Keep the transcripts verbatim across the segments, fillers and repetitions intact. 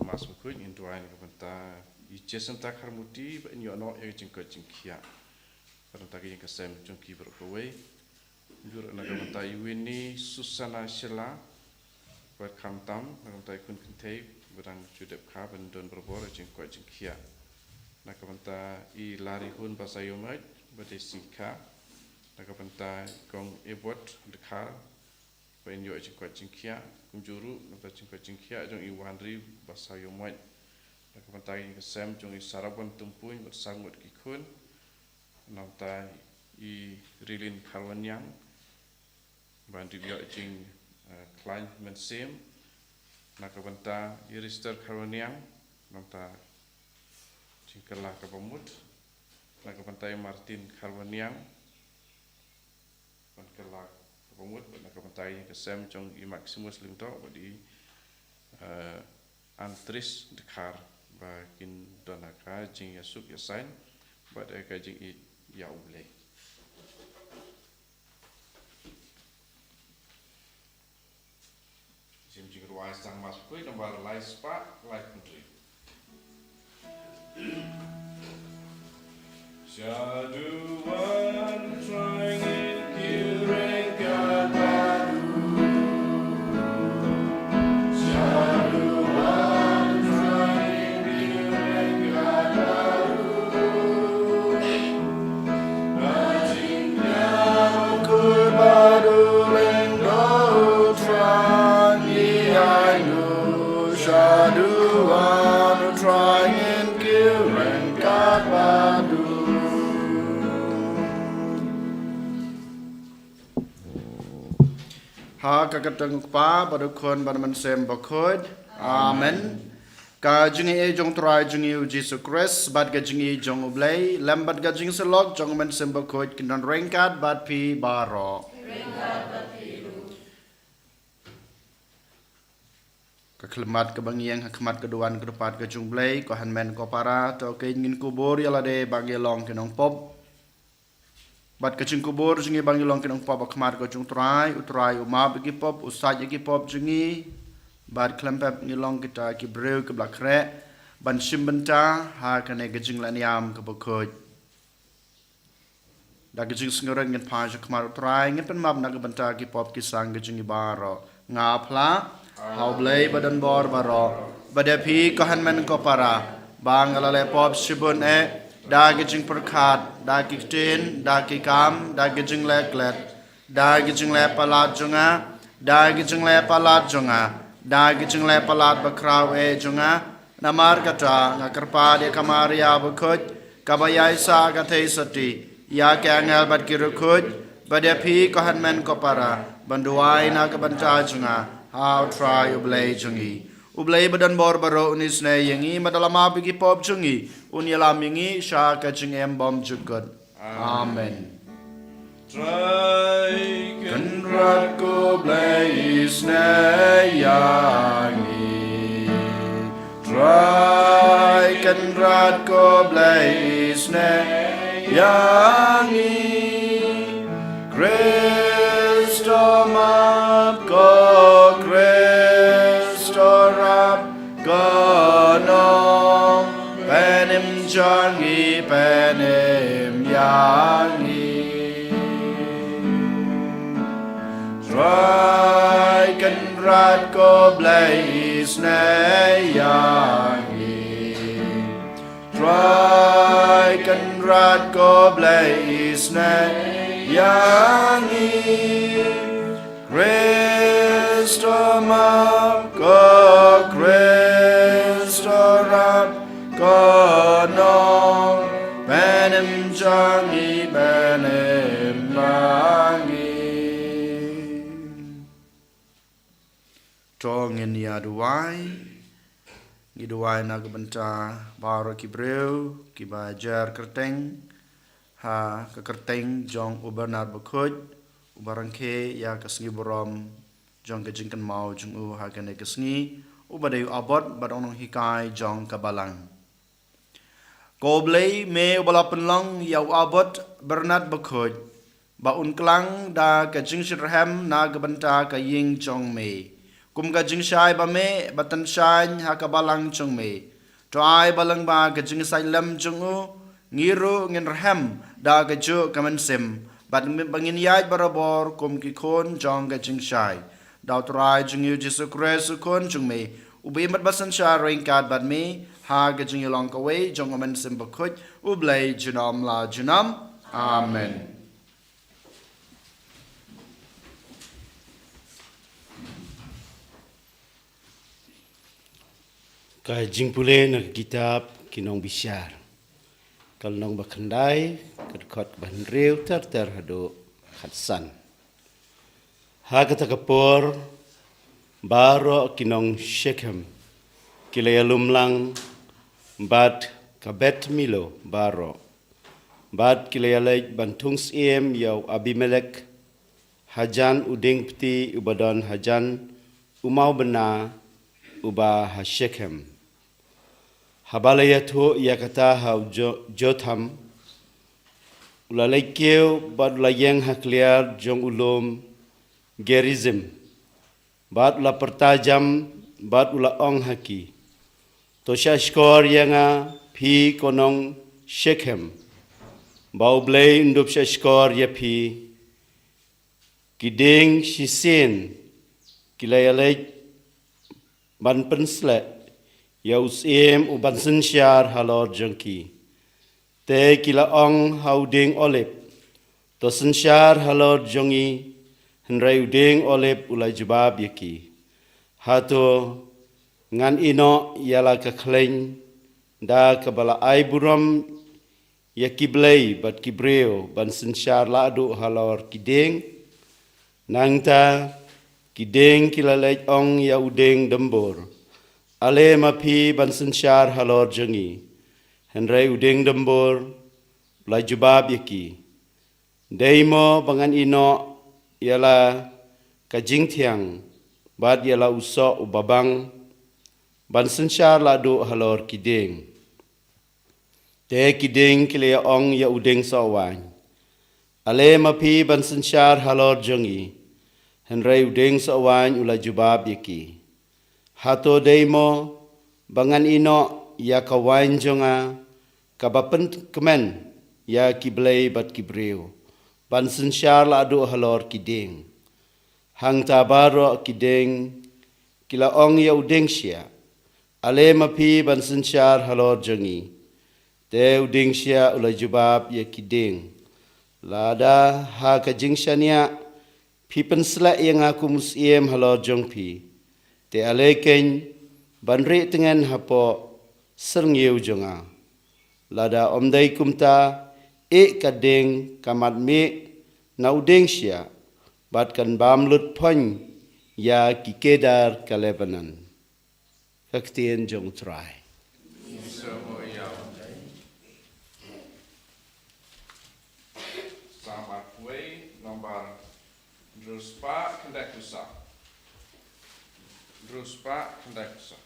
Mass Bakhuid, ngin duwai na ka bynta i Jacinta Kharmuti, ba in ïoh noh ïa ka jingkoit jingkhiah. Bad na ka bynta ka ïing ka sem jong ki baroh kawei. Jur na ka bynta i Winnie Susana Shela, bad khamtam na ka bynta i khun kynthei ba dang shu dep kha, ban don barabor ïa ka jingkoit jingkhiah. Na ka bynta i Larihun Basaiawmoit, ba dei sngikha. Na ka bynta i Kong Ebot Dkhar, ba in ïoh ïa ka jingkoit jingkhiah. Kumjuh ruh na ka bynta ka jingkoit jingkhiah jong i Wanri Basaiawmoit. Na ka bynta ka ïing ka sem jong i Sarabon Tumpuiñ bad san ngut ki khun. Na ka bynta i Rilin Kharwaniang, ban dep ïoh jing, eh, khlaiñ mynsiem. Na ka bynta i Rister Kharwaniang, na ka bynta jingkylla kaba mut. Na ka bynta i Martin Kharwaniang, ban kylla kaba mut. Bad na ka bynta ka ïing ka sem jong i Maximus Lyngdoh bad i, eh, Antris Dkhar, ba kin don ha ka jingïasuk ïasaiñ bad ha ka jingïeit ïa U Blei. Jingim jingrwai sdang Mass Bakhuid, nambar lai spah lai phew hynriew. Shaduwan thrang in kiwreng kat badu. Shaduwan thrang in kiwreng kat badu. Ha ka kyrteng u Kpa bad u Khun bad u Mynsiem Bakhuid. Amen. Ka jingaiei jong u Trai jong ngi u Jisu Khrist bad ka jingïeit jong U Blei lem bad ka jingsyllok jong u Mynsiem Bakhuid kin don ryngkat bad phi baroh. Ka khyllipmat kaba ngi ïeng ha khmat ka duwan ka dupat ka jong U Blei, ko hynmen ko para, to kein ngin kubur ïa lade ba ngi long ki nongpop. Bad ka jingkubur jong ngi ba ngi long ki nongpop ha khmat ka jong u Trai, u Trai u map ïa ki pop, u sait ïa ki pop jong ngi. Bad khlem pep ngi long kita ki briew kiba la khreh ban shim bynta ha kane ka jinglehniam kaba khuid. Da ka jingsngewrit ngin phai sha khmat u Trai, ngin pynmap na ka bynta ki pop ki sang ka jong ngi baroh. Nga phla ha U Blei ba don bor baroh, bad ïa phi ko hynmen ko para, ba nga la leh pop shibun eh, da ki jingpyrkhat, da ki ktien, da ki kam, da ki jingleh klet, da ki jingleh palat jong nga, da ki jingleh palat jong nga, da ki jingleh palat bakhraw eh jong nga. Namar kata nga kyrpad ïa ka Maria bakhuid, kaba ïaisah ka theisotti, ïa ki angel bad ki riewkhuid, bad ïa phi ko hynmen ko para, ban duwai na ka bynta jong nga ha u Trai U Blei jong ngi. U Blei ba don bor baroh un isynei ïa ngi, bad da la map ïa ki pop jong ngi un ïalam ïa ngi sha ka jingim bymjukut. Amen. Trai Kynrad ko Blei isynei ïa ngi. Trai Kynrad ko Blei isynei ïa ngi. Khrist map ko, Khrist rap, ko Nongpynim jong ngi, pynim ïa ngi. Trai Kynrad ko Blei isynei ïa ngi. Trai Kynrad ko Blei isynei ïa ngi. Khrist map ko, Khrist rap, ko Nongpynim jong ngi, pynim ïa ngi. To ngin ïa duwai. Ngi duwai na ka bynta baroh ki briew kiba jer kyrteng ha ka kyrteng jong u Bernard Bakhuid, uba rangkhe ïa ka sngi burom jong ka jingkynmaw jong u ha kane ka sngi, uba dei u Abbot bad u nonghikai jong ka Balang. Ko Blei, me uba la pynlong ïa u Abbot Bernard Bakhuid ba un klang da ka jingshitrhem na ka bynta ka ïing jong me, kum ka jingshai ba mih ba tynshaiñ ha ka balang jong me. To ai ba lyngba ka jingïasaid lem jong u, ngi ruh ngin rhem da kajuh ka mynsiem, bad ba ngin ïaid barabor kum ki khun jong ka jingshai. Da U Trai jong ngi U Jisu Khrist U Khun jong me, uba im bad ba synshar ryngkat bad me ha ka jingïalong kawei jong U Mynsiem Bakhuid, U Blei junom la junom. Amen. Ka jingpule na ka kitab Ki Nongbishar, ka lynnong ba khyndai, ka dkhot ba hynriew ter ter haduh khatsan. Ha kata ka por, baroh ki nong Shekhem ki la ïalum lang bad ka Bet Milo baroh, bad ki la ïaleit ban thung syiem ïa u Abimelek, hajan u dieng pti uba don hajan u mawbynna uba ha Shekhem. Haba la ïathuh ïa kata ha u Jo-, Jotham, u la leit kiew bad u la ïeng ha kliar jong u lum Gerizim, bad u la pyrta jam, bad u la ong ha ki: To shahshkor ïa nga, phi ko nong Shekhem, ba U Blei un dup shahshkor ïa phi. Ki dieng shisien ki la ïaleit ban pynsleh ïa u syiem u ban synshar halor jong ki. Te ki la ong ha u dieng olib: To synshar halor jong ngi. Hynrei u dieng olib u la jubab ïa ki: Hato ngan ïehnoh ïa la ka khleiñ, da kaba la ai burom ïa ki blei bad ki briew, ban synshar lahduh halor ki dieng? Nangta ki dieng ki la leit ong ïa u dieng dymbur: Ale ma phi ban synshar halor jong ngi. Hynrei u dieng dymbur u la jubab ïa ki: Dei mo ba ngan ïehnoh ïa la ka jingthiang bad ïa la u soh u babang, ban synshar lahduh halor ki dieng? Te ki dieng ki la ïa ong ïa u dieng sohwaiñ: Ale ma phi ban synshar halor jong ngi. Hynrei u dieng sohwaiñ u la jubab ïa ki: Hato dei mo ba ngan ïehnoh ïa ka waiñ jong nga, kaba pynkmen ïa ki blei bad ki briew, ban synshar lahduh halor ki dieng? Hangta baroh ki dieng ki la ong ïa u dieng shiah: Ale ma phi ban synshar halor jong ngi. Te u dieng shiah u la jubab ïa ki dieng: Lada ha ka jingshaniah phi pynsleh ïa nga kum u syiem halor jong phi, te ale keiñ ban rieh tngen hapoh syrngiew jong nga. Lada ym dei kumta, ïeh ka dieng ka mad mih na u dieng shiah, bad kan bam lut phoiñ ïa ki kedar ka Lebanon. Ka ktien jong U Trai. Psalm arphew wei, nombar hynriew spah khyndai phew saw. Hynriew spah khyndai phew saw.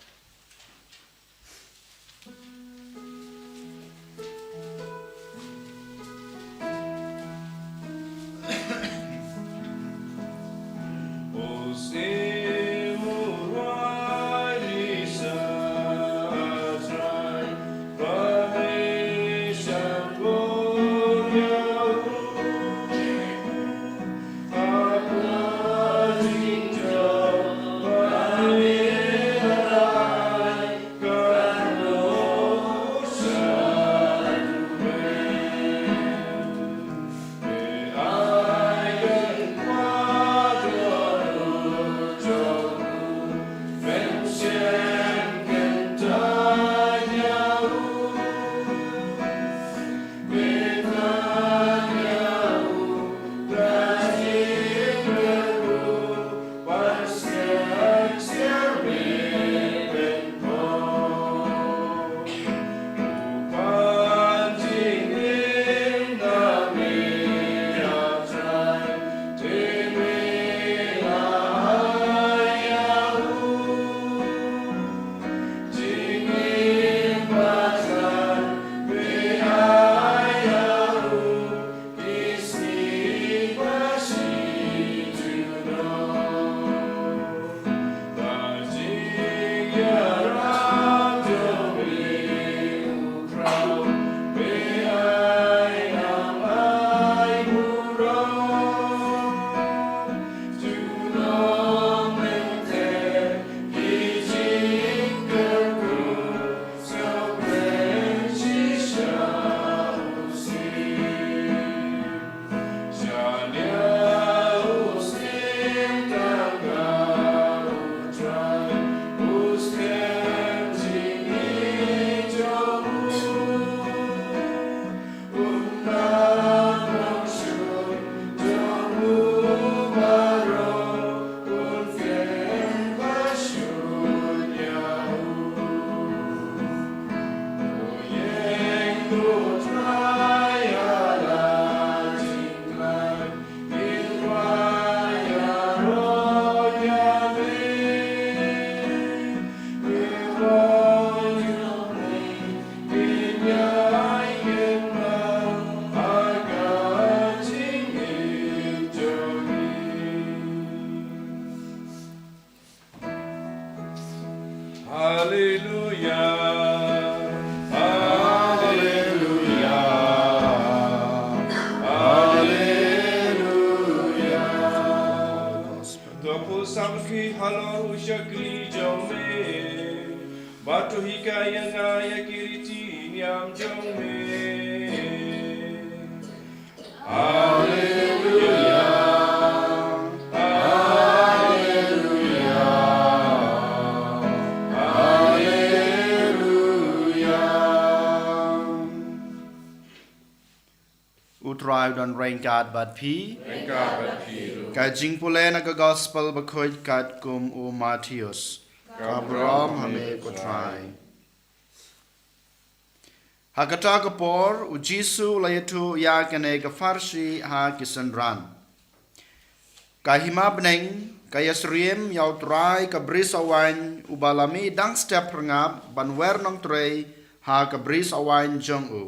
halor u shakri jong me, bad to hikai ïa nga ïa ki riti niam jong me. Haleluya. Haleluya. Haleluya. U Trai u don ryngkat bad phi. Ryngkat bad phi ruh. Ka jingpule na ka Gospel bakhuid katkum u Mathaios. Ka burom ha me ko Trai. Ha kata ka por, u Jisu u la ïathuh ïa kane ka pharshi ha ki synran. Ka hima bneng, ka ïasyriem ïa u Trai ka bri sawaiñ uba la mih dang step rngap ban wer nongtrei ha ka bri sawaiñ jong u.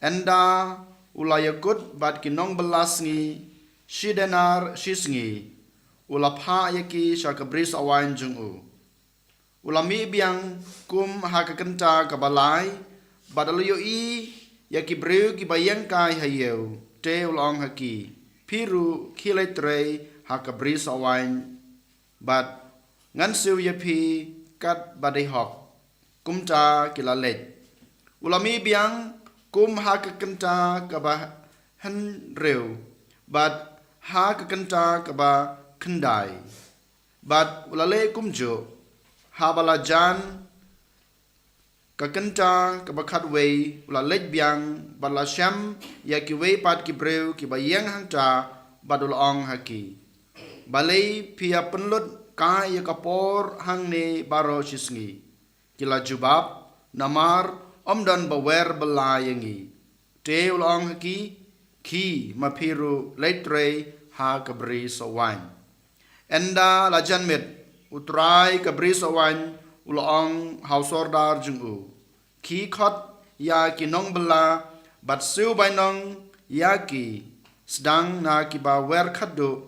Ynda u la ïakut bad ki nongbylla sngi, shi denar shi sngi, u la phah ïa ki sha ka bri sawaiñ jong u. U la mih biang kum ha ka kynta kaba lai, bad u la ïohi ïa ki briew kiba ïeng kai ha ïew, te u la ong ha ki, phi ruh khie leit trei ha ka bri sawaiñ, bad ngan siew ïa phi katba dei hok. Kumta ki la leit. U la mih biang kum ha ka kynta kaba hynriew, bad ha ka kynta kaba khyndai. Bad u la leh kumjuh, haba la jan ka kynta kaba khatwei, u la leit biang, bad la shem ïa kiwei pat ki briew kiba ïeng hangta, bad u la ong ha ki, balei phi ïa pynlut kai ïa ka por hangne baroh shi sngi? Ki la jubab, namar ym don ba wer bylla ïa ngi. Te u la ong ha ki, khie ma phi ruh leit trei ha ka bri sawaiñ. Ynda la jan miet, u Trai ka bri sawaiñ u la ong ha u sordar jong u, khie khot ïa ki nongbylla bad siew bainong ïa ki, sdang na kiba wer khatduh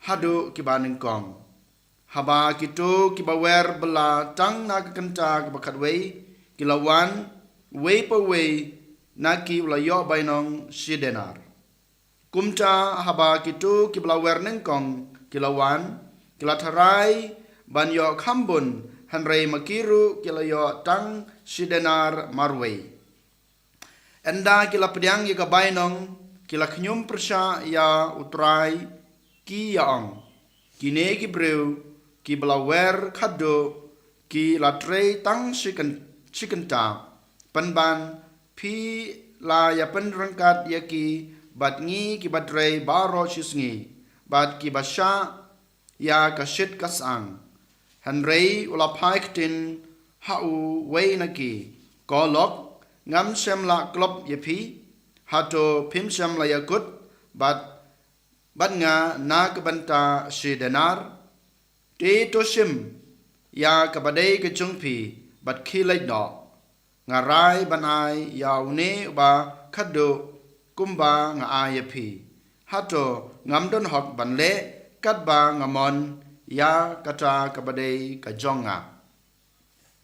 haduh kiba nyngkong. Haba kito kiba wer bylla tang na ka kynta kaba khatwei ki la wan, uwei pa uwei na ki u la ïoh bainong shi denar. Kumta haba kito kiba la wer nyngkong ki la wan, ki la tharai ban ïoh kham bun, hynrei ma ki ruh ki la ïoh tang shi denar marwei. Ynda ki la pdiang ïa ka bainong, ki la khñium pyrshah ïa u Trai, ki ïa ong, kine ki briew kiba la wer khatduh, ki la trei tang shi kyn-, shi kynta, pynban phi la ïa pynryngkat ïa ki bad ngi kiba trei baroh shi sngi, bad kiba shah ïa ka shit ka syang. Hynrei u la phai ktien ha uwei na ki, ko lok, ngam shym la klop ïa phi, hato phim shym la ïakut bad, bad nga na ka bynta shi denar? Te to shim ïa kaba dei ka jong phi, bad khie leit noh. Nga rai ban ai ïa une uba khatduh kumba nga ai ïa phi. Hato ngam don hok ban leh katba nga mon ïa kata kaba dei ka jong nga?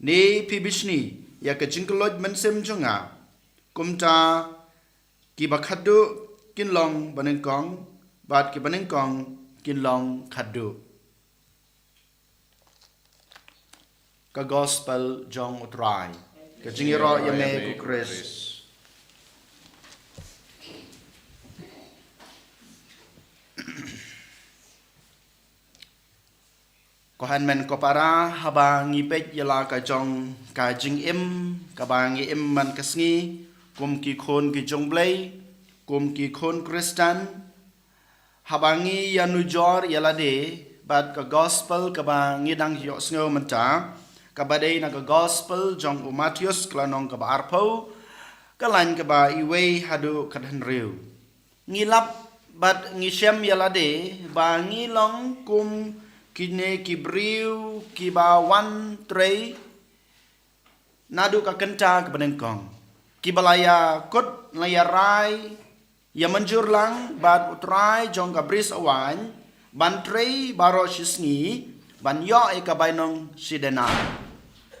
Ne phi bishni ïa ka jingkylloit mynsiem jong nga? Kumta kiba khatduh kin long banyngkong, bad kiba nyngkong kin long khatduh. Ka Gospel jong u Trai. Ka jingïaroh ïa me ko Khrist. Ko hynmen ko para, haba ngi peit ïa la ka jong ka jingim kaba ngi im man ka sngi, kum ki khun ki jong Blei, kum ki khun Khristan, haba ngi ïa nujor ïa lade bad ka Gospel kaba ngi dang ïohsngew mynta, kaba dei na ka Gospel jong u Mathaios ka lynnong kaba arphew, ka lain kaba iwei haduh ka hynriew. Ngi lap bad ngi shem ïa lade ba ngi long kum kine ki briew kiba wan trei naduh ka kynta kaba nyngkong, kiba la ïakut, la ïarai, ïa mynjur lang bad u Trai jong ka bri sawaiñ ban trei baroh shi sngi ban ïoh ïa ka bainong shi denar.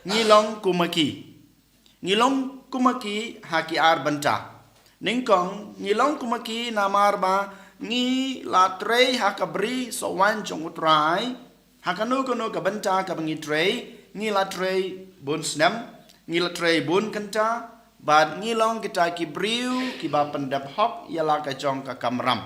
Ngi long kum ma ki. Ngi long kum ma ki ha ki ar bynta. Nyngkong, ngi long kum ma ki namar ba ngi la trei ha ka bri sawaiñ jong u Trai Ha kano kano ka bynta kaba ngi trei, ngi la trei bun snem, ngi la trei bun kynta, bad ngi long kita ki briew kiba pyndep hok ïa la ka jong ka kamram.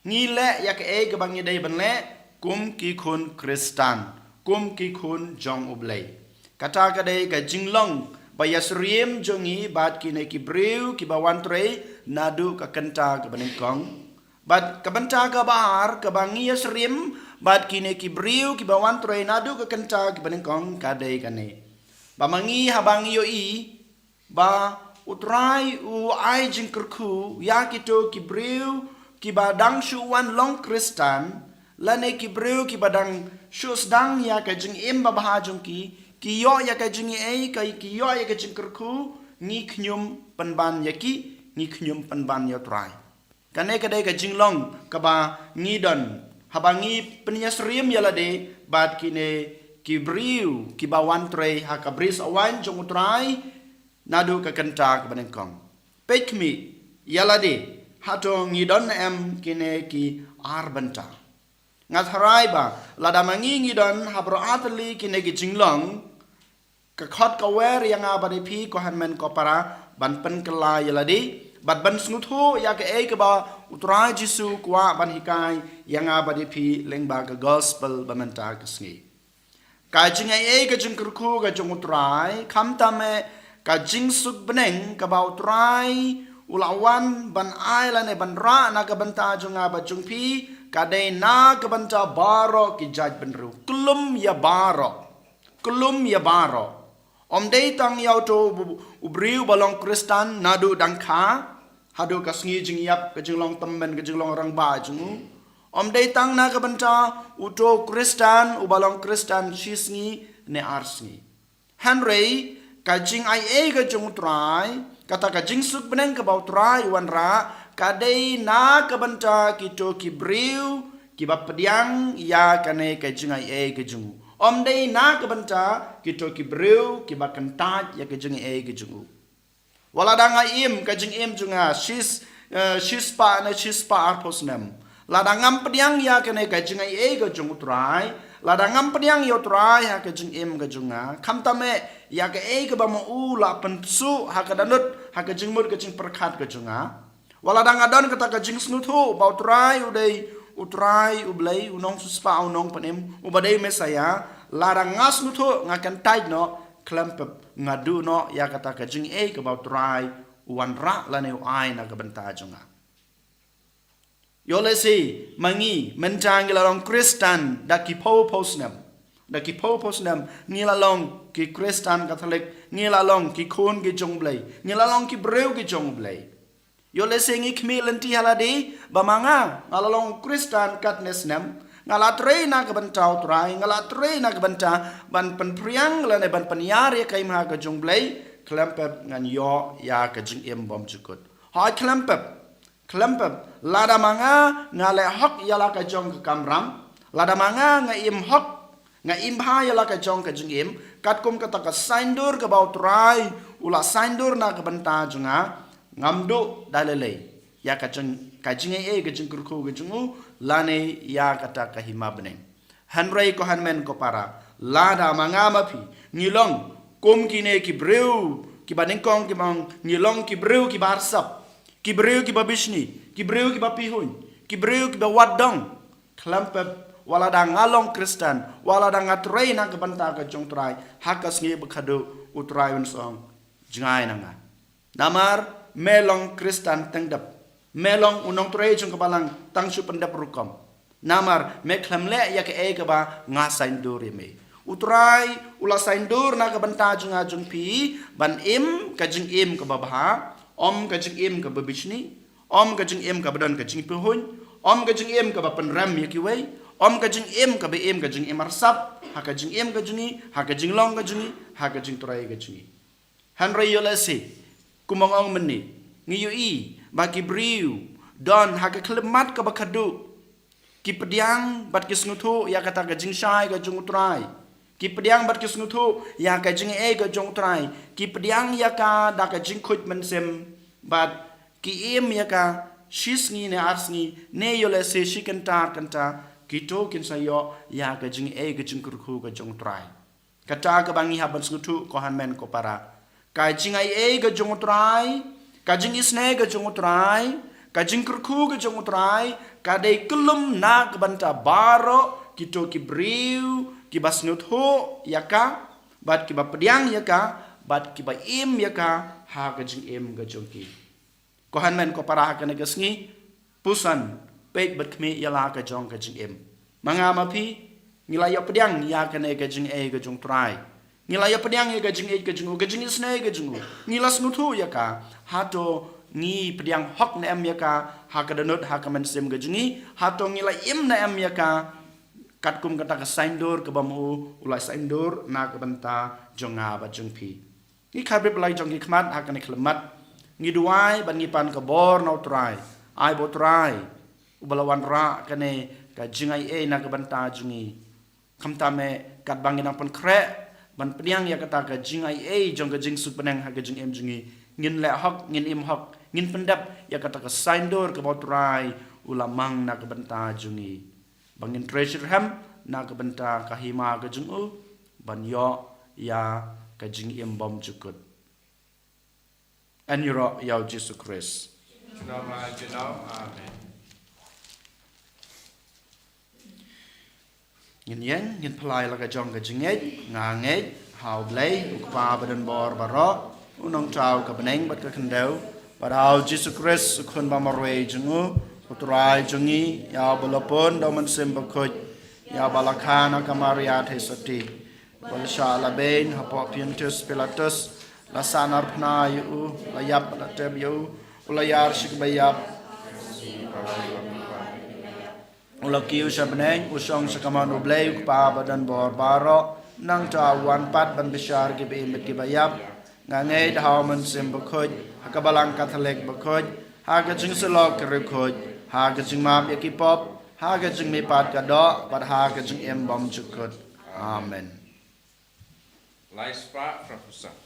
Ngi leh ïa kaei kaba ngi dei ban leh kum ki khun Khristan, kum ki khun jong U Blei. Kata ka dei ka jinglong ba ïasyriem jong ngi bad kine ki briew kiba wan trei naduh ka kynta kaba nyngkong. Bad ka bynta kaba ar kaba ngi ïasyriem bad kine ki briew kiba wan trei naduh ka kynta kaba nyngkong ka dei kane. Ba ma ngi haba ngi ïohi ba U Trai u ai jingkyrkhu ïa kito ki briew kiba dang shu wan long Khristan, lane ki briew kiba dang shu sdang ïa ka jingim babha jong ki, ki ïoh ïa ka jingaiei, ka ki ïoh ïa ka jingkyrkhu, ngi khñium pynban ïa ki, ngi khñium pynban ïa U Trai. Kane ka dei ka jinglong kaba ngi don haba ngi pynïasyriem ïa lade bad kine ki briew kiba wan trei ha ka bris awan jong U Trai naduh ka kynta kaba nyngkong. Peit khmih ïa lade, hato ngi don ne em kine ki ar bynta? Nga tharai ba lada ma ngi ngi don ha baroh artylli kine ki jinglong, ka khot ka wer ïa nga bad ïa phi ko hynmen ko para ban pynkylla ïa lade bad ban sngewthuh ïa kaei kaba U Trai Jisu u kwah ban hikai ïa nga bad ïa phi lyngba ka gospel ba mynta ka sngi. Ka jingaiei ka jingkyrkhu ka jong U Trai, khamtam eh ka jingsuk bneng kaba U Trai u la wan ban ai lane ban rah na ka bynta jong nga bad jong phi, ka dei na ka bynta baroh ki jaitbynriew. Kyllum ïa baroh. Kyllum ïa baroh. Ym dei tang ïa uto u, u briew ba long Khristan naduh dang kha haduh ka sngi jingïap, ka jinglong tymmen, ka jinglong rangbah jong u. Ym dei tang na ka bynta uto u Khristan uba long Khristan shi sngi ne ar sngi. Hynrei ka jingaiei ka jong U Trai, kata ka jingsuk bneng kaba U Trai u wanrah, ka dei na ka bynta kito ki briew kiba pdiang ïa kane ka jingaiei ka jong u. Ym dei na ka bynta kito ki briew kiba kyntait ïa ka jingaiei ka jong u. Wat lada nga im ka jingim jong nga shis, eh, shispah ne shispah arphew snem, lada ngam pdiang ïa kane ka jingaiei ka jong U Trai, lada ngam pdiang ïa U Trai ha ka jingim ka jong nga, khamtam eh ïa kaei kaba ma u la pynpsuh ha ka dohnud, ha ka jingmut ka jingpyrkhat ka jong nga. Wat lada nga don kata ka jingsngewthuh ba U Trai u dei U Trai U Blei, u nongsiewspah, u nongpynim, uba dei Messaïah, lada nga sngewthuh, nga kyntait noh, khlem pep nga duh noh ïa kata ka jingaiei kaba U Trai u wanrah lane u ai na ka bynta jong nga. Ïoh lehse ma ngi mynta ngi la long Khristan da ki phew phew snem. Da ki phew phew snem ngi la long ki Khristan Katholik, ngi la long ki khun ki jong U Blei, ngi la long ki briew ki jong U Blei. Ïoh lehse ngi khmih lynti ha lade ba ma nga, nga la long Khristan katne snem, nga la trei na ka bynta U Trai, nga la trei na ka bynta ban pynphriang lane ban pynïar ïa ka hima ka jong U Blei, khlem pep ngan ïoh ïa ka jingim bymjukut. Hooid khlem pep, khlem pep, lada ma nga nga leh hok ïa la ka jong ka kamram, lada ma nga nga im hok, nga im bha ïa la ka jong ka jingim, katkum kata ka saiñdur kaba U Trai u la saiñdur na ka bynta jong nga, ngam duh da lei lei ïa ka jing, ka jingaiei ka jingkyrkhu ka jong u, lane ïa kata ka hima bneng. Hynrei ko hynmen ko para, lada ma nga ma phi ngi long kum kine ki briew kiba nyngkong, kiba ong ngi long ki briew kiba arsap, ki briew kiba bishni, ki briew kiba pihuiñ, ki briew kiba wad dong, khlem pep, wat lada nga long Khristan, wat lada nga trei na ka bynta ka jong U Trai, ha ka sngi ba khadduh U Trai un sa ong, jngai na nga. Namar me long Khristan tyngdep, me long u nongtrei jong ka Balang tang shu pyndep rukom. Namar me khlem leh ïa kaei kaba nga saiñdur ïa me. U Trai u la saiñdur na ka bynta jong nga jong phi ban im ka jingim kaba bha, ym ka jingim kaba bishni, ym ka jingim kaba don ka jingpihuiñ, ym ka jingim kaba pynrem ïa kiwei, ym ka jingim kaba im ka jingim arsap ha ka jingim ka jong ngi, ha ka jinglong ka jong ngi, ha ka jingtrei ka jong ngi. Hynrei ïoh lehse, kumba nga ong mynne, ngi ïohi ba ki briew don ha ka khyllipmat kaba khadduh, ki pdiang bad ki sngewthuh ïa kata ka jingshai ka jong U Trai. Ki pdiang bad ki sngewthuh ïa ka jingaiei ka jong U Trai. Ki pdiang ïa ka da ka jingkhuid mynsiem bad ki im ïa ka shi sngi ne ar sngi ne ïoh lehse shi kynta ar kynta, Kito kin sa ïoh ïa ka jingaiei ka jingkyrkhu ka jong U Trai. Kata kaba ngi hap ban sngewthuh ko hynmen ko para. Ka jingaiei ka jong U Trai, ka jingisynei ka jong U Trai, ka jingkyrkhu ka jong U Trai, ka dei kyllum na ka bynta baroh kito ki briew kiba sngewthuh ïa ka, bad kiba pdiang ïa ka, bad kiba im ïa ka ha ka jingim ka jong ki. Ko hynmen ko para, ha kane ka sngi, puson, peit bad khmih ïa la ka jong ka jingim. Ma nga ma phi, ngi la ïoh pdiang ïa kane ka jingaiei ka jong U Trai. Ngi la ïoh pdiang ïa ka jingïeit ka jong u, ka jingisynei ka jong u. Ngi la sngewthuh ïa ka. Hato ngi pdiang hok ne em ïa ka ha ka dohnud, ha ka mynsiem ka jong ngi? Hato ngi la im ne em ïa ka katkum kata ka saiñdur kaba ma u u la saiñdur na ka bynta jong nga bad jong phi? Ngi khar bit la ki jong ki khmat ha kane ka khyllipmat. Ngi duwai bad ngi pan ka bor na U Trai. Ai ba U Trai uba la wanrah kane ka jingaiei na ka bynta jong ngi. Khamtam eh katba ngi nang pynkhreh ban pdiang ïa kata ka jingaiei jong ka jingsuk bneng ha ka jingim jong ngi, ngin leh hok, ngin im hok, ngin pyndep ïa kata ka saiñdur kaba U Trai u la mang na ka bynta jong ngi, ba ngin trei shitrhem na ka bynta ka hima ka jong u, ban ïoh ïa ka jingim bymjukut. Yn ïaroh ïa U Jisu Khrist. Junom la junom. Amen. Ngin ïeng, ngin phla ïa la ka jong ka jingngeit. Nga ngeit ha U Blei, U Kpa badonbor baroh, U Nongthaw ka bneng bad ka khyndew, bad ha U Jisu Khrist, U Khun bamarwei jong u, U Trai jong ngi, ïa uba la pun da U Mynsiem Bakhuid, ïa uba la kha na ka Maria Theisotti, uba la shah la beiñ hapoh Pontius Pilatus, la sahnarphna ïa u, la ïap, la tep ïa u, u la ïar sha kiba ïap, u la kiew sha bneng, u shong sha kamon U Blei U Kpa badonbor baroh, nangta u wan pat ban bishar kiba im bad kiba ïap. Nga ngeit ha U Mynsiem Bakhuid, ha ka Balang Katholik bakhuid, ha ka jingsyllok ki riewkhuid, ha ka jingmap ïa ki pop, ha ka jingmihpat ka doh, bad ha ka jingim bymjukut. Amen. Lai spah phra phew san.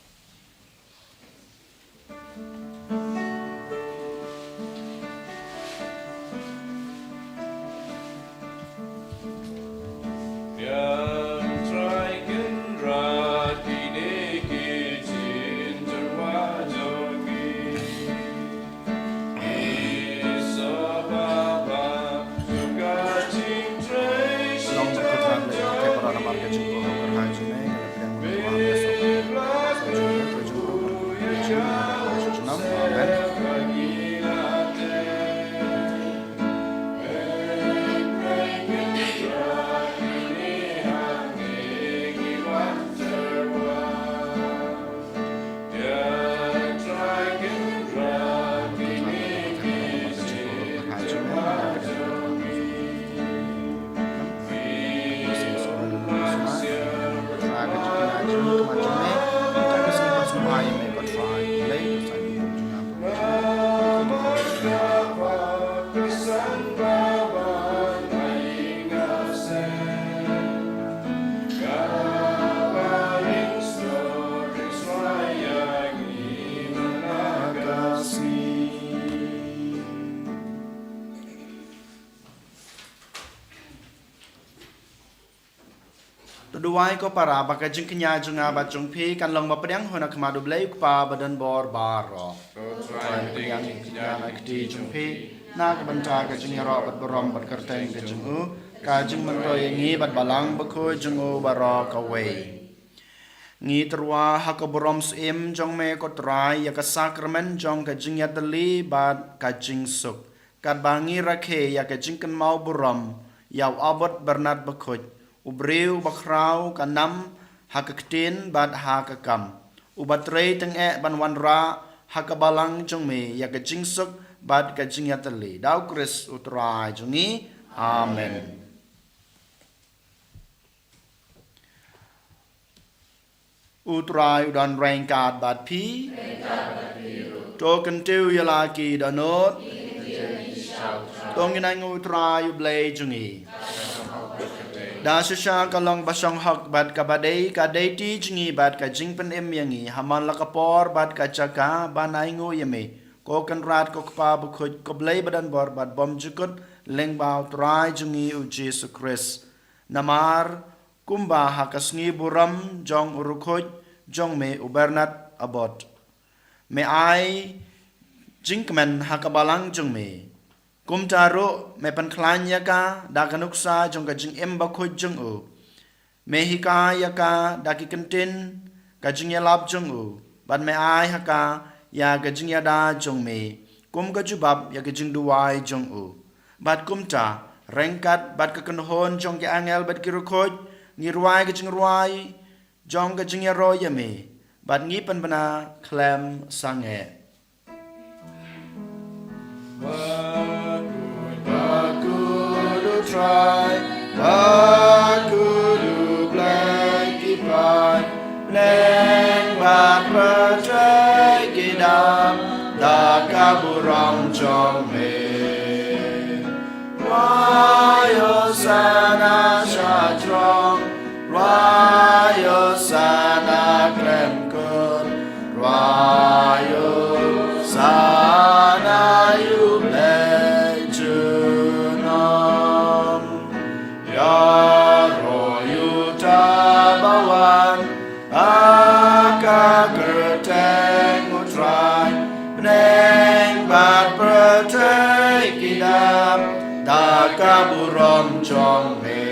To duwai ko para ba ka jingkñia jong nga bad jong phi kan long ba pdiang ha khmat U Blei U Kpa badonbor baroh. To Trai, pdiang ïa ka kti jong phi na ka bynta ka jingïaroh bad burom bad kyrteng ka jong u, ka jingmyntoi ïa ngi bad Balang Bakhuid jong u baroh kawei. Ngi tyrwa ha ka burom syiem jong me ko Trai ïa ka sakramen jong ka jingïatylli bad ka jingsuk, katba ngi rakhe ïa ka jingkynmaw burom ïa u Abbot Bernard Bakhuid, u briew ba khraw ka nam ha ka ktien bad ha ka kam, uba trei tyngeh ban wanrah ha ka balang jong me ïa ka jingsuk bad ka jingïatylli. Da U Khrist U Trai jong ngi. Amen. U Trai u don ryngkat bad phi. To kyntiew ïa la ki dohnud. To ngin ainguh ïa U Trai U Blei jong ngi. Da shisha ka long ba shong hok bad kaba dei, ka dei ti jong ngi bad ka jingpynim ïa ngi ha man la ka por bad ka jaka ban ainguh ïa me, ko Kynrad, ko Kpa Bakhuid, ko Blei badonbor bad bymjukut, lyngba u Trai jong ngi u Jisu Khrist. Namar kumba ha ka sngi burom jong u rukhuid jong me u Bernard Abbott, me ai jingkmen ha ka balang jong me, kumta ruh me pynkhlaiñ ïa ka da ka nuksa jong ka jingim bakhuid jong u. Me hikai ïa ka da ki kyntien ka jingïalap jong u, bad me ai ha ka ïa ka jingïada jong me, kum ka jubab ïa ka jingduwai jong u. Bad kumta, ryngkat bad ka kynhun jong ki angel bad ki rukhuid, ngi rwai ka jingrwai jong ka jingïaroh ïa me, bad ngi pynbna khlem sangeh. Bakhuid, bakhuid u Trai, bakhuid u Blei ki paid, bneng bad pyrthei ki dap da ka burom jong me. Rwai Hosana sha jrong, rwai Hosana khlem kut, rwai Hosana ïa u Blei junom. Ïaroh ïa uta ba wan ha ka kyrteng u Trai, bneng bad pyrthei ki dap da ka burom jong me.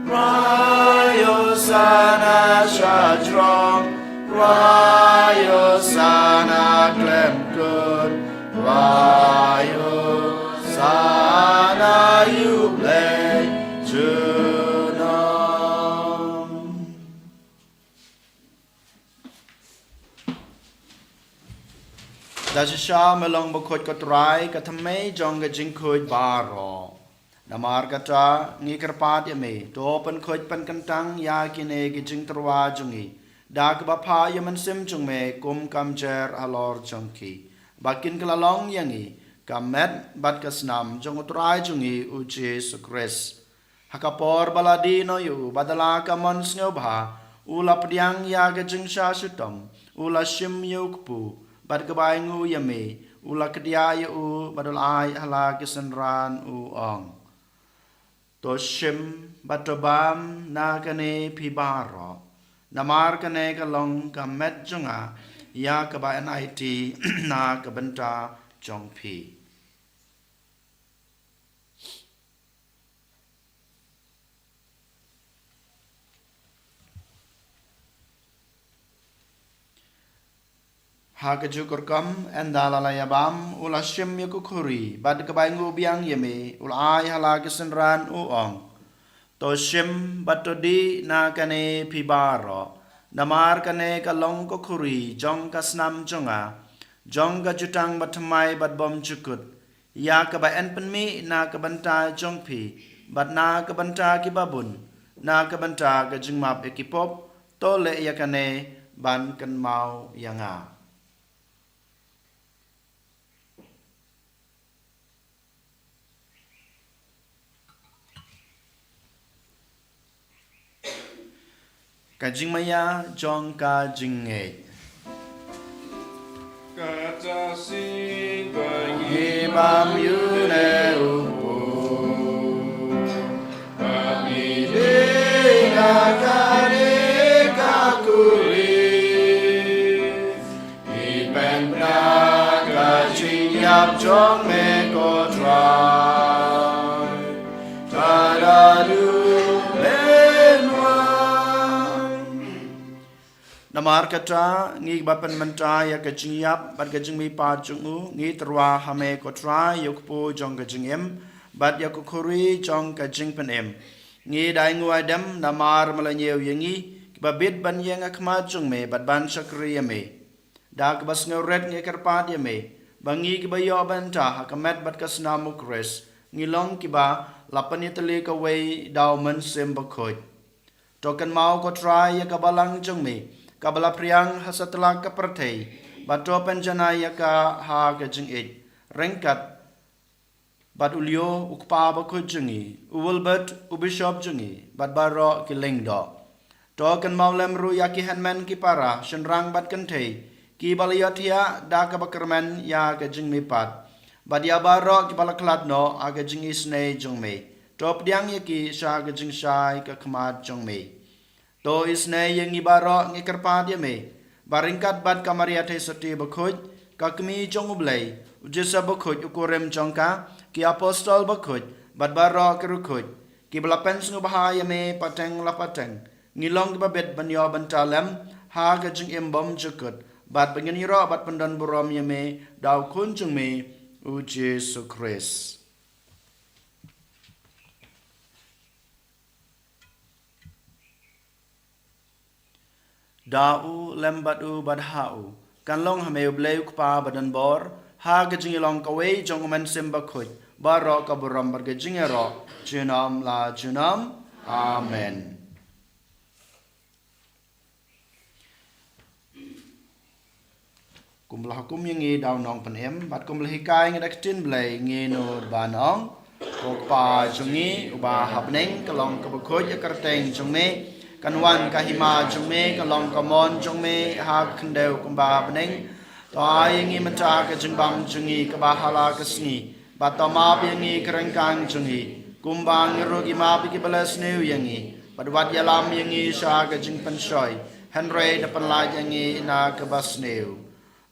Rwai Hosana sha jrong, rwai Hosana khlem kut, rwai Hosana ïa u Blei junom. Da shisha me long bakhuid ko Trai, ka thymmei jong ka jingkhuid baroh. Namar kata ngi kyrpad ïa me, to pynkhuid pynkyntang ïa kine ki jingtyrwa jong ngi da kaba phah ïa u Mynsiem jong me kum ka mjer halor jong ki, ba kin kylla long ïa ngi ka met bad ka snam jong u Trai jong ngi u Jisu Khrist. Ha ka por ba la die noh ïa u, bad da la ka mon sngewbha, u la pdiang ïa ka jingshah shitom, u la shim ïa u kpu, bad kaba ainguh ïa me, u la kdiah ïa u, bad u la ai ha la ki synran, u ong: To shim bad to bam na kane phi baroh, namar kane ka long ka met jong nga ïa kaba yn aiti na ka bynta jong phi. Ha kajuh ka rukom, ynda la la ïa bam, u la shim ïa ka khuri, bad kaba ainguh biang ïa me, u la ai ha la ki synran, u ong: To shim bad to dih na kane phi baroh, namar kane ka long ka khuri jong ka snam jong nga, jong ka jutang bathymmai bad bymjukut, ïa kaba yn pynmih na ka bynta jong phi bad na ka bynta kiba bun, na ka bynta ka jingmap ïa ki pop. To leh ïa kane ban kynmaw ïa nga. Ka jingmaïa jong ka jingngeit. Kata sien ba ngi bam ïa une u pud, ba ngi dih na kane ka khuri. Ngi pynbna ka jingïap jong me ko Trai, tada duh pynwan. Namar kata, ngi ba pynmynta ïa ka jingïap bad ka jingmihpat jong u, ngi tyrwa ha me ko Trai ïa u kpu jong ka jingim bad ïa ka khuri jong ka jingpynim. Ngi da ainguh aidem namar me la ñiew ïa ngi kiba bit ban ïeng ha khmat jong me bad ban shakri ïa me. Da kaba sngewrit ngi kyrpad ïa me ba ngi kiba ïoh bynta ha ka met bad ka snam u Khrist, ngi long kiba la pynïatylli kawei da u Mynsiem Bakhuid. To kynmaw ko Trai ïa ka balang jong me kaba la phriang ha satlak ka pyrthei, bad to pynjanai ïa ka ha ka jingïeit, ryngkat bad u Leo u kpa bakhuid jong ngi, u Wilbert u bishop jong ngi, bad baroh ki lyngdoh. To kynmaw lem ruh ïa ki hynmen ki para, shynrang bad kynthei, kiba la ïohthiah da kaba kyrmen ïa ka jingmihpat, Bad ïa baroh kiba la khlad noh ha ka jingisynei jong me, to pdiang ïa ki sha ka jingshai ka khmat jong me. To isynei ïa ngi baroh, ngi kyrpad ïa me, ba ryngkat bad ka Maria Theisotti bakhuid, ka Kmie jong U Blei, U Joseph bakhuid u kurim jong ka, ki apostol bakhuid, bad baroh ki riewkhuid, kiba la pynsngewbha ïa me pateng la pateng, ngi long kiba bit ban ïoh bynta lem ha ka jingim bymjukut, bad ba ngin ïaroh bad pyndon burom ïa me da U Khun jong me, U Jisu Khrist. Da u, lem bad u, bad ha u, kan long ha me U Blei U Kpa badonbor, ha ka jingïalong kawei jong U Mynsiem Bakhuid, baroh ka burom bad ka jingïaroh, junom la junom. Amen. Kumba la hukum ïa ngi da u Nongpynim, bad kumba la hikai ngi da ka ktien Blei, ngin nud ban ong: Ko Kpa jong ngi uba ha bneng, ka long kaba khuid ïa ka kyrteng jong me, kan wan ka hima jong me, ka long ka mon jong me ha ka khyndew kumba ha bneng. To ai ïa ngi mynta ka jingbam jong ngi kaba ha la ka sngi, bad to map ïa ngi ki ryngkang jong ngi, kumba ngi ruh ngi map ïa kiba la sniew ïa ngi, bad wat ïalam ïa ngi sha ka jingpynshoi, hynrei da pynlait ïa ngi na kaba sniew.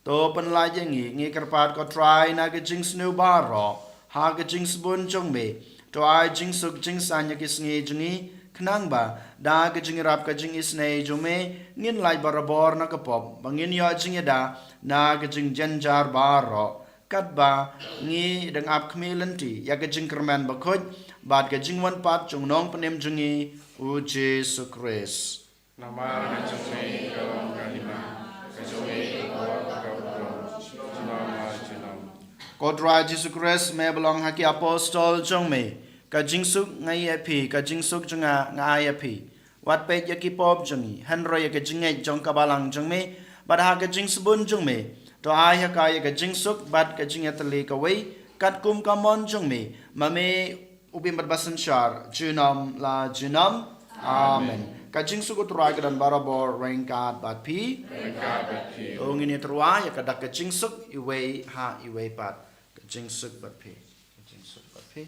To pynlait ïa ngi, ngi kyrpad ko Trai, na ka jingsniew baroh ha ka jingsbun jong me. To ai jingsuk jingsaiñ ïa ki sngi jong ngi, khnang ba da ka jingïarap ka jingisynei jong me, ngin lait barabor na ka pop, ba ngin ïoh jingïada na ka jingjynjar baroh, katba ngi dang ap khmih lynti ïa ka jingkyrmen bakhuid bad ka jingwan pat jong u Nongpynim jong ngi, U Jisu Khrist. Namar ka jong me ka long ka hima, ka jong me ka long ka burom, junom la junom. Ko Trai Jisu Khrist, me ba la ong ha ki apostol jong me: Ka jingsuk nga ai ïa phi, ka jingsuk jong nga nga ai ïa phi. Wat peit ïa ki pop jong ngi, hynrei ïa ka jingngeit jong ka balang jong me, bad ha ka jingsbun jong me, to ai ha ka ïa ka jingsuk bad ka jingïatylli kawei, katkum ka mon jong me, ma me u bym bad basynshar, junom la junom. Amen. Amen. Ka jingsuk U Trai ka don barabor ryngkat bad phi. Ryngkat bad phi. To ngin ïatyrwa ïa ka dak ka jingsuk iwei ha iwei pat. Ka jingsuk bad phi. Ka jingsuk bad phi.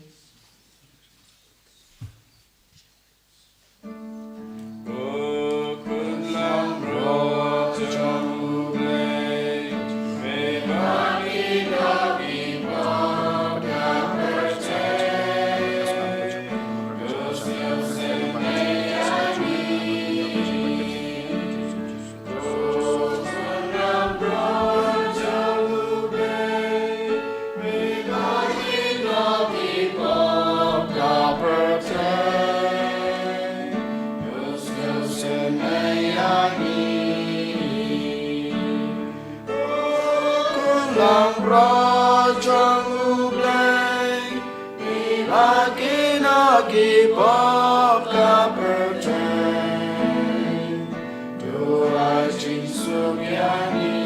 Langbrot jong U Blei, i la ki na ki pop ka pyrthei, to ai jingsuk ïa ngi.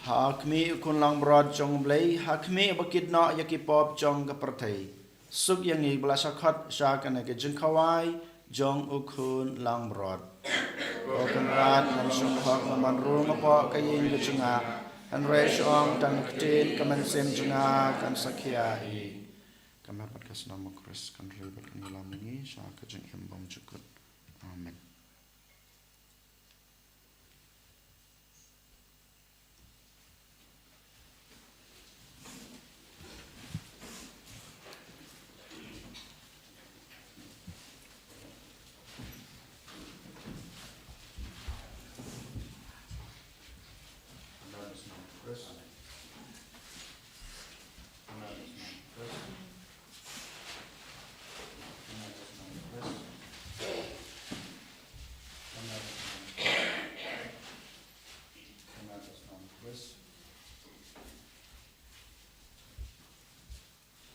Ha khmih U Khun Langbrot jong U Blei, ha khmih ba kit noh ïa ki pop jong ka pyrthei, suk ïa ngi ba la shah khot sha kane ka jingkhawai jong U Khun Langbrot. Ko Kynrad, ngan shong hok, ngan wan rung hapoh ka ïing ka jong nga, hynrei shu ong tang ka ktien, ka mynsiem jong nga kan sa khia hi. Ka met bad ka snam U Khrist kan ri bad kan ïalam ïa ngi sha ka jingim bymjukut. Amen.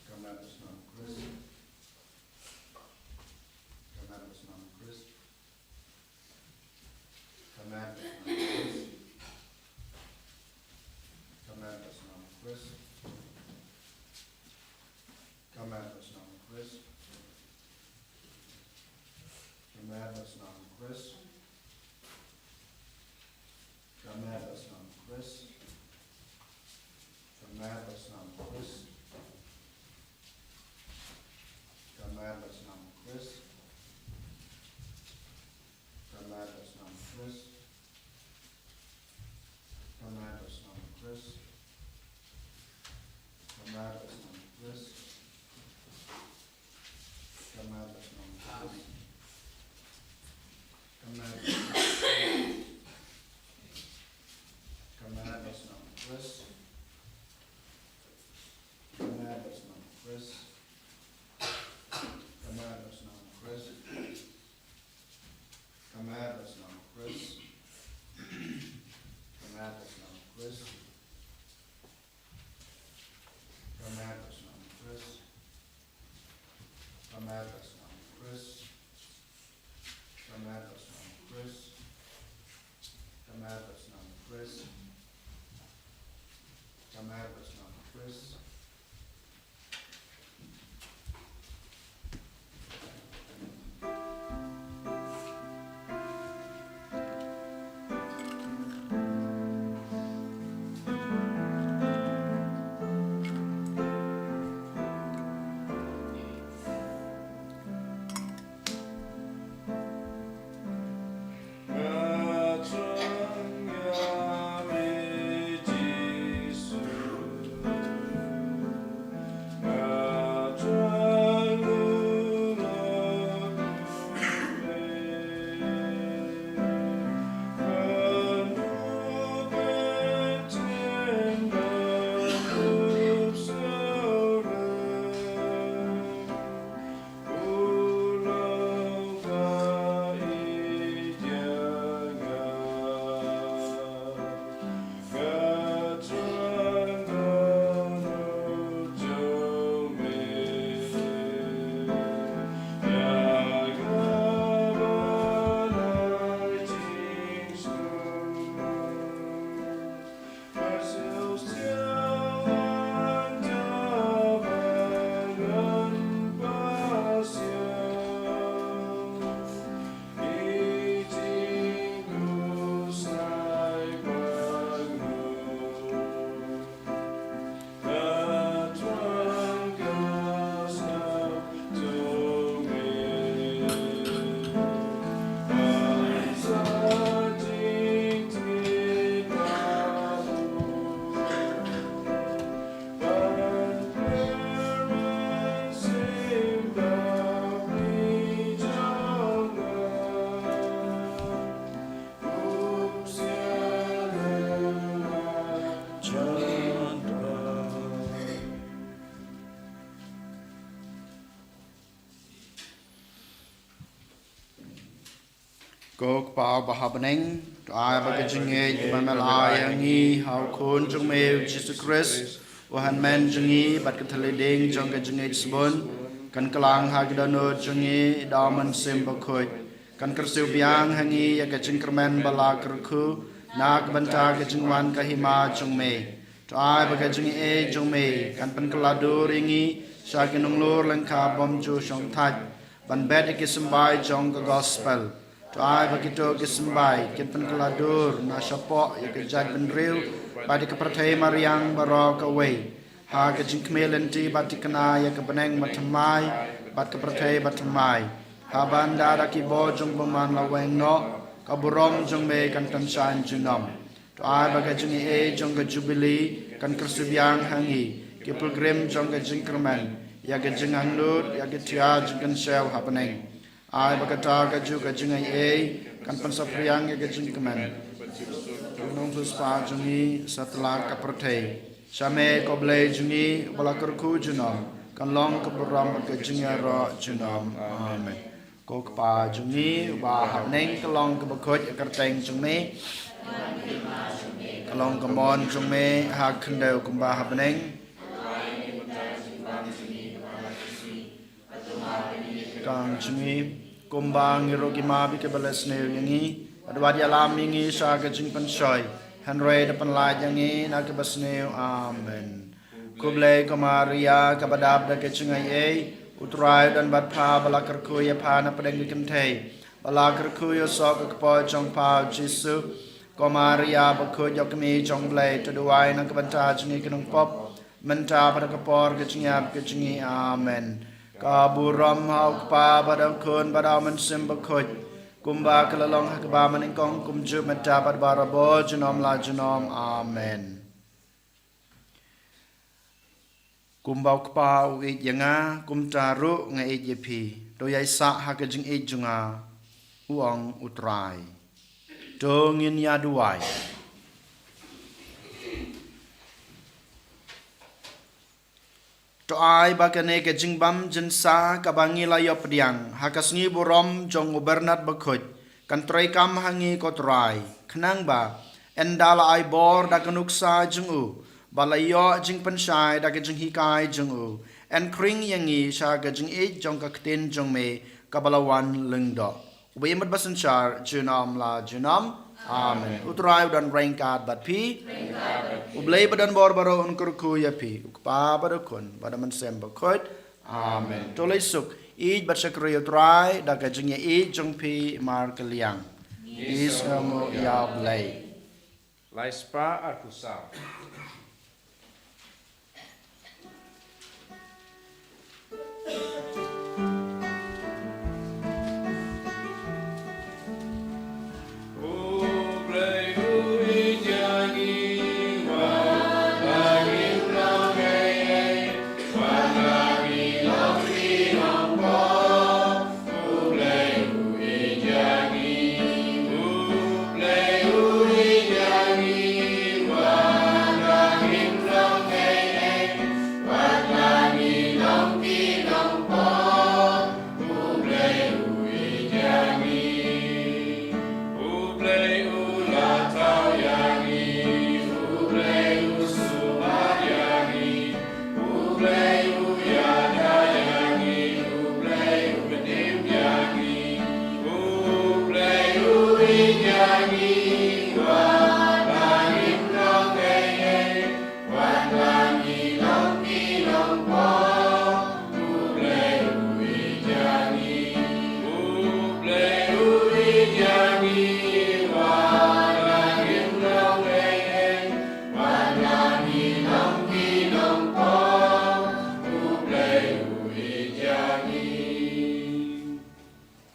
Ka met bad snam U Khrist. Ka met bad snam U Khrist. Ka met bad snam U Khrist. Ka met bad snam U Khrist. Ka mad ba shnong Khrist. Ka mad ba shnong Khrist. Ka mad ba shnong Khrist. Ka mad ba shnong Khrist. Ka mad ba shnong Khrist. Ka mad ba shnong Khrist. Ka mad ba shnong Khrist. Ka mad ba shnong Khrist. Ka mad ba shnong Khrist. Ka mad ba shnong Khrist. Ka mad ba shnong Khrist. Ka mad ba shnong Khrist. Ka mad ba shnong Khrist. Ka mad ba shnong Khrist. Ka mad ba shnong Khrist. Ka mad ba shnong Khrist. Ka mad ba shnong Khrist. Ko Kpa uba ha bneng, to ai ba ka jingngeit ba me la ai ha ngi ha u Khun jong me u Jisu Khrist, u hynmen jong ngi bad ka thylliej ding jong ka jingngeit sbun, kan kylla ha ki dohnud jong ngi da u Mynsiem Bakhuid. Kan kyrsiew biang ha ngi ïa ka jingkyrmen ba la kyrkhu na ka bynta ka jingwan ka hima jong me. To ai ba ka jingaiei jong me kan pynkylla dur ïa ngi sha ki nonglor lyngkha bym ju shong thait ban bet ïa ki symbai jong ka gospel. To ai ba kito ki symbai kin pynkylla dur na shapoh ïa ka jaitbynriew bad ïa ka pyrthei mariang baroh kawei, ha ka jingkhmih lynti bad thikna ïa ka bneng bathymmai bad ka pyrthei bathymmai. Haba ynda da ki bor jong bymman la weng noh, ka burom jong me kan pynshai junom. To ai ba ka jingaiei jong ka Jubili kan kyrsiew biang ha ngi, ki pilgrim jong ka jingkyrmen, ïa ka jingangnud, ïa ka thiah jingkynshew ha bneng. Ai ba kata kajuh ka jingaiei kan pynsaphriang ïa ka jingkmen, ki nongthuh spah jong ngi satlak ka pyrthei. Sha me ko Blei jong ngi uba la kyrkhu junom, kan long ka burom bad ka jingïaroh junom. Amen. Ko Kpa jong ngi uba ha bneng, ka long kaba khuid ïa ka kyrteng jong me. Ka long ka mon jong me ha khyndew kumba ha bneng. Kang jong ngi, kumba ngi ruh ngi map ïa kiba la sniew ïa ngi. Bad wat ïalam ïa ngi sha ka jingpynshoi, hynrei da pynlait ïa ngi na kaba sniew. Amen. Khublei ko Maria kaba dap da ka jingaiei, U Trai u don bad pha, ba la kyrkhu ïa pha na pdeng ki kynthei, ba la kyrkhu ïa u soh ka kpoh jong pha u Jisu. Ko Maria bakhuid, ïa u kmie jong U Blei, to duwai na ka bynta jong ngi ki nongpop, Mynta bad ha ka por ka jingïap ka jong ngi. Amen. Ka burom ha U Kpa bad ha U Khun bad ha U Mynsiem Bakhuid, kumba ka la long ha kaba mynnyngkong, kumjuh, mynta bad barabor, junom la junom. Amen. Kumba U Kpa u ïeit ïa nga, kumta ruh nga ïeit ïa phi. To ïai sah ha ka jingïeit jong nga, u ong U Trai. To ngin ïa duwai. To ai ba kane ka jingbam jingsa kaba ngi la ïoh pdiang ha ka sngi burom jong u Bernard Bakhuid kan treikam ha ngi, ko Trai, khnang ba ynda la ai bor da ka nuksa jong u, ba la ïoh jingpynshai da ka jinghikai jong u, yn khring ïa ngi sha ka jingïeit jong ka ktien jong me kaba la wan lyngdoh. Uba ïeit bad basynshar junom la junom. Amen. U Trai u don ryngkat bad phi. U Blei ba don bor baroh un kyrkhu ïa phi, U Kpa bad U Khun bad U Mynsiem Bakhuid. Amen. To leit suk, ïeit bad shakri ïa U Trai da ka jingïeit jong phi markylliang. Ngi sngewbha ïa U Blei. Lai spah arphew saw.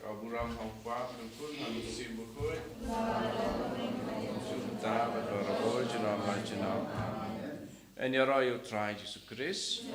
Ka burom ha U Kpa, ha U Khun, ha U Mynsiem Bakhuid. Mynta bad barabor, junom la junom. Amen. Yn ïaroh ïa U Trai Jisu Khrist.